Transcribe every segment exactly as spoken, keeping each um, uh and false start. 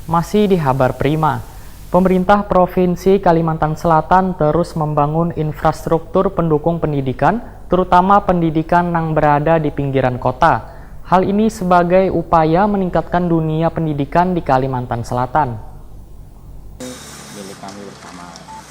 Masih di Habar Prima, pemerintah Provinsi Kalimantan Selatan terus membangun infrastruktur pendukung pendidikan, terutama pendidikan nang berada di pinggiran kota. Hal ini sebagai upaya meningkatkan dunia pendidikan di Kalimantan Selatan.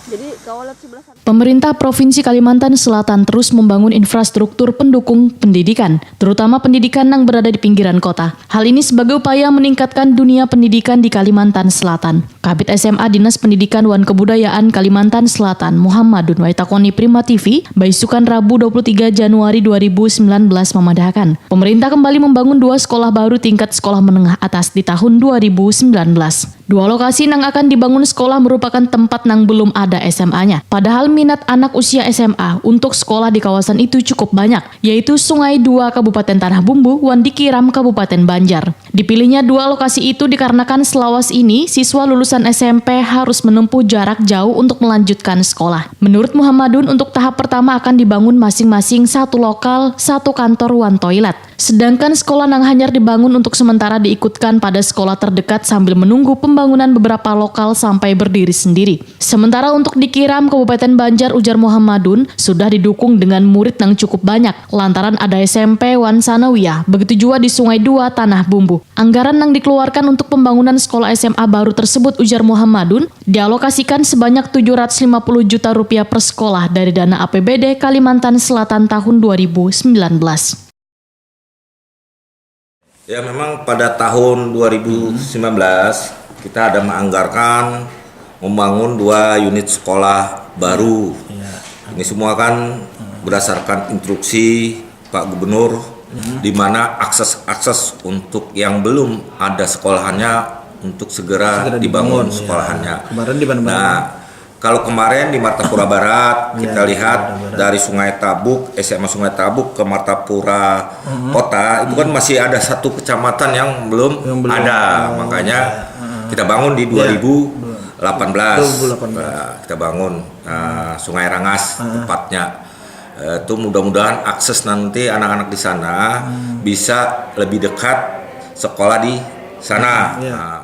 Jadi kalau sebelah sana Pemerintah Provinsi Kalimantan Selatan terus membangun infrastruktur pendukung pendidikan, terutama pendidikan yang berada di pinggiran kota. Hal ini sebagai upaya meningkatkan dunia pendidikan di Kalimantan Selatan. Kabid S M A Dinas Pendidikan wan Kebudayaan Kalimantan Selatan, Muhammadun Waitakoni Prima T V, baisukan Rabu dua puluh tiga Januari dua ribu sembilan belas memadahkan, pemerintah kembali membangun dua sekolah baru tingkat sekolah menengah atas di tahun dua ribu sembilan belas. Dua lokasi nang akan dibangun sekolah merupakan tempat nang belum ada S M A-nya. Padahal minat anak usia S M A untuk sekolah di kawasan itu cukup banyak, yaitu Sungai Dua Kabupaten Tanah Bumbu wan Dikiram Kabupaten Banjar. Dipilihnya dua lokasi itu dikarenakan selawas ini siswa lulusan S M P harus menempuh jarak jauh untuk melanjutkan sekolah. Menurut Muhammadun, untuk tahap pertama akan dibangun masing-masing satu lokal, satu kantor wan toilet. Sedangkan sekolah nang hanyar dibangun untuk sementara diikutkan pada sekolah terdekat sambil menunggu pembangunan beberapa lokal sampai berdiri sendiri. Sementara untuk Dikiram Kabupaten Banjar, ujar Muhammadun, sudah didukung dengan murid nang cukup banyak lantaran ada S M P wan Sanawiyah, begitu jua di Sungai Dua Tanah Bumbu. Anggaran nang dikeluarkan untuk pembangunan sekolah S M A baru tersebut, ujar Muhammadun, dialokasikan sebanyak tujuh ratus lima puluh juta rupiah per sekolah dari dana A P B D Kalimantan Selatan tahun dua ribu sembilan belas. Ya, memang pada tahun dua ribu sembilan belas kita ada menganggarkan membangun dua unit sekolah baru. Ini semua kan berdasarkan instruksi Pak Gubernur, di mana akses-akses untuk yang belum ada sekolahannya untuk segera, Segera dibangun dibangun, ya. Sekolahnya. Kemarin di mana-mana. Nah, kalau kemarin di Martapura Barat, Ya, kita lihat Martapura Barat. Dari Sungai Tabuk, S M A Sungai Tabuk ke Martapura Kota, itu kan masih ada satu kecamatan yang belum, Yang belum. ada. Oh, Makanya ya. Heeh. kita bangun di Ya. dua ribu delapan belas. Dua ribu delapan belas. Nah, kita bangun eh, Sungai Rangas tepatnya. Eh, itu mudah-mudahan akses nanti anak-anak di sana Hmm. bisa lebih dekat sekolah di sana. Ya. Nah,